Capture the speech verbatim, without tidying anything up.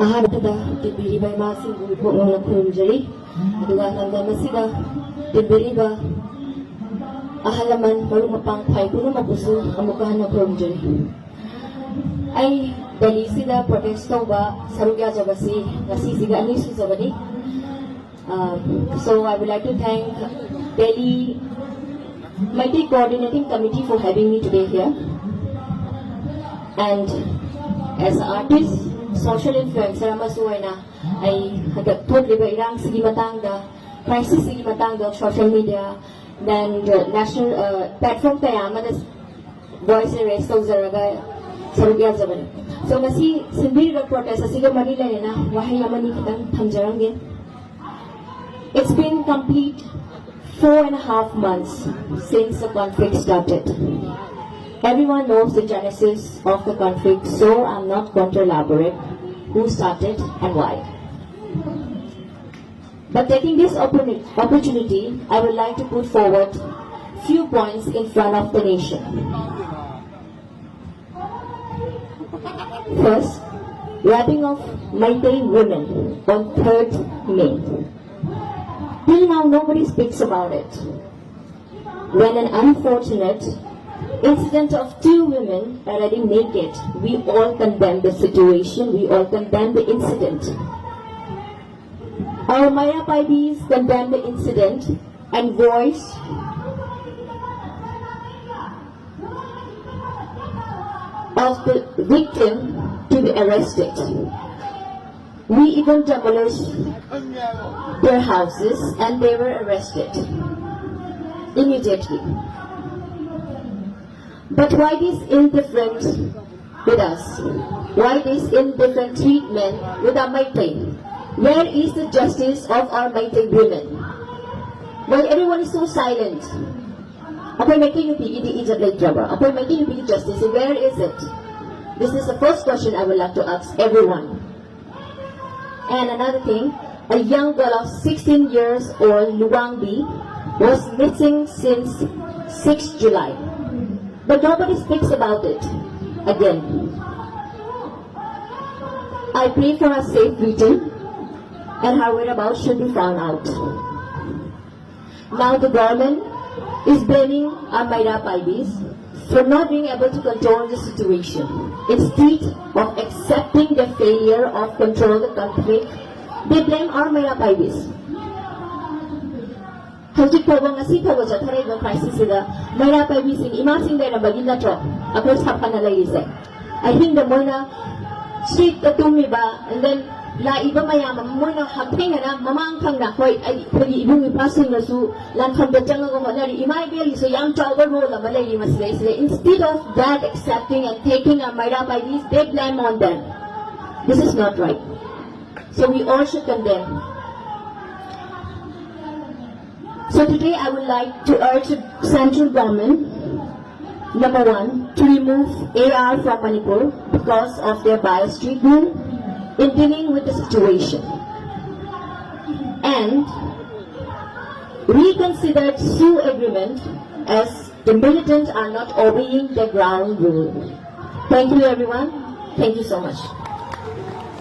ꯑꯍꯥꯟꯕꯗ ꯇꯤꯟꯕꯤꯔꯤꯕ ꯏꯃꯥꯁꯤꯡꯕꯨ ꯏꯄꯣꯛ ꯅꯧꯅ ꯈꯨꯔꯨꯝꯖꯔꯤ꯫ ꯑꯗꯨꯒ ꯂꯝꯗꯝ ꯑꯁꯤꯗ ꯇꯤꯟꯕꯤꯔꯤꯕ ꯑꯍꯜ ꯂꯃꯟ, ꯃꯔꯨꯞ ꯃꯄꯥꯡ ꯐꯥꯏ ꯄꯨꯝꯅꯃꯛꯄꯨꯁꯨ ꯑꯃꯨꯛꯀ ꯍꯟꯅ ꯈꯨꯔꯨꯝꯖꯔꯤ꯫ ꯑꯩ ꯗꯦꯜꯂꯤꯁꯤꯗ ꯄ꯭ꯔꯣꯇꯦꯁ ꯇꯧꯕ ꯁꯔꯨꯛ ꯌꯥꯖꯕꯁꯤ ꯉꯁꯤꯁꯤꯒ ꯑꯅꯤ ꯁꯨꯖꯕꯅꯤ꯫ Um, so I would like to thank Delhi Meitei Coordinating Committee for having me today here. And as an artist, social influencer ꯑꯃꯁꯨ ꯑꯣꯏꯅ ꯑꯩ ꯍꯟꯗꯛ ꯊꯣꯛꯂꯤꯕ ꯏꯔꯥꯡꯁꯤꯒꯤ ꯃꯇꯥꯡꯗ, crisis ꯁꯤꯒꯤ ꯃꯇꯥꯡꯗ social media and national platform ꯀꯌꯥ ꯑꯃꯗ voice raise ꯇꯧꯖꯔꯒ ꯁꯔꯨꯛ ꯌꯥꯖꯕꯅꯤ꯫ So ꯉꯁꯤ ꯁꯤꯟꯕꯤꯔꯤꯕ protest ꯑꯁꯤꯒ ꯃꯔꯤ ꯂꯩꯅꯅ ꯋꯥꯍꯩ ꯑꯃꯅꯤ ꯈꯤꯇꯪ ꯊꯝꯖꯔꯝꯒꯦ꯫ It's been complete four and a half months since the conflict started. Everyone knows the genesis of the conflict, so I'm not going to elaborate who started and why. But taking this opportunity, I would like to put forward few points in front of the nation. First, raping of Meitei women on third May. Till now, nobody speaks about it. When an unfortunate incident of two women already naked, we all condemn the situation, we all condemn the incident. Our Maya Paibis condemn the incident and voice of the victim to be arrested. We even demolished their houses and they were arrested immediately. But why this indifference with us? Why this indifferent treatment with our Meitei? Where is the justice of our Meitei women? Why everyone is so silent? ꯑꯩꯈꯣꯏ ꯃꯩꯇꯩ ꯅꯨꯄꯤꯒꯤꯗꯤ ꯏꯖꯠ ꯂꯩꯇ꯭ꯔꯕ? ꯑꯩꯈꯣꯏ ꯃꯩꯇꯩ ꯅꯨꯄꯤꯒꯤ justice, where is it? This is the first question I would like to ask everyone. And another thing, a young girl of sixteen years old, Luangbi, was missing since sixth July. But nobody speaks about it again. I pray for her safe return and her whereabouts should be found out. Now the government is blaming our Maira Paibis for not being able to control the situation. Instead of accepting the failure of control the conflict, they blame our Maira Paibis. ꯍꯧꯖꯤꯛ ꯐꯥꯎꯕ, ꯉꯁꯤ ꯐꯥꯎꯕ ꯆꯠꯊꯔꯛꯏꯕ crisis ꯁꯤꯗ ꯃꯩꯔꯥ ꯄꯥꯏꯕꯤꯁꯤꯡ, ꯏꯃꯥꯁꯤꯡ ꯂꯩꯔꯝꯕꯒꯤ ꯅꯠꯇ꯭ꯔꯣ ꯑꯩꯈꯣꯏ ꯁꯥꯐꯅ ꯂꯩꯔꯤꯁꯦ? ꯑꯍꯤꯡꯗ ꯃꯣꯏꯅ street ꯇ ꯇꯨꯝꯃꯤꯕ, and then ꯂꯥꯛꯏꯕ ꯃꯌꯥꯝ ꯑꯃ ꯃꯣꯏꯅ ꯍꯛꯊꯦꯡꯅꯅ ꯃꯃꯥꯡ ꯊꯪꯅ, ꯍꯣꯏ, ꯑꯩ, ꯑꯩꯈꯣꯏꯒꯤ ꯏꯕꯨꯡ ꯏꯄ꯭ꯋꯥꯁꯤꯡꯅꯁꯨ ꯂꯥꯟꯐꯝꯗ ꯆꯪꯉꯒ ꯍꯣꯠꯅꯔꯤ꯫ ꯏꯃꯥ ꯏꯕꯦꯜꯒꯤꯁꯨ ꯌꯥꯝ ꯆꯥꯎꯕ role ꯑꯃ ꯂꯩꯔꯤ ꯃꯁꯤꯗꯩꯁꯤꯗ꯫ Instead of that accepting and taking our Maira Paibis, they blame on them. This is not right. So we all should condemn. So today I would like to urge the central government, number one, to remove A R from Manipur because of their bias treatment in dealing with the situation. And reconsider SoO agreement as the militants are not obeying the ground rule. Thank you everyone. Thank you so much.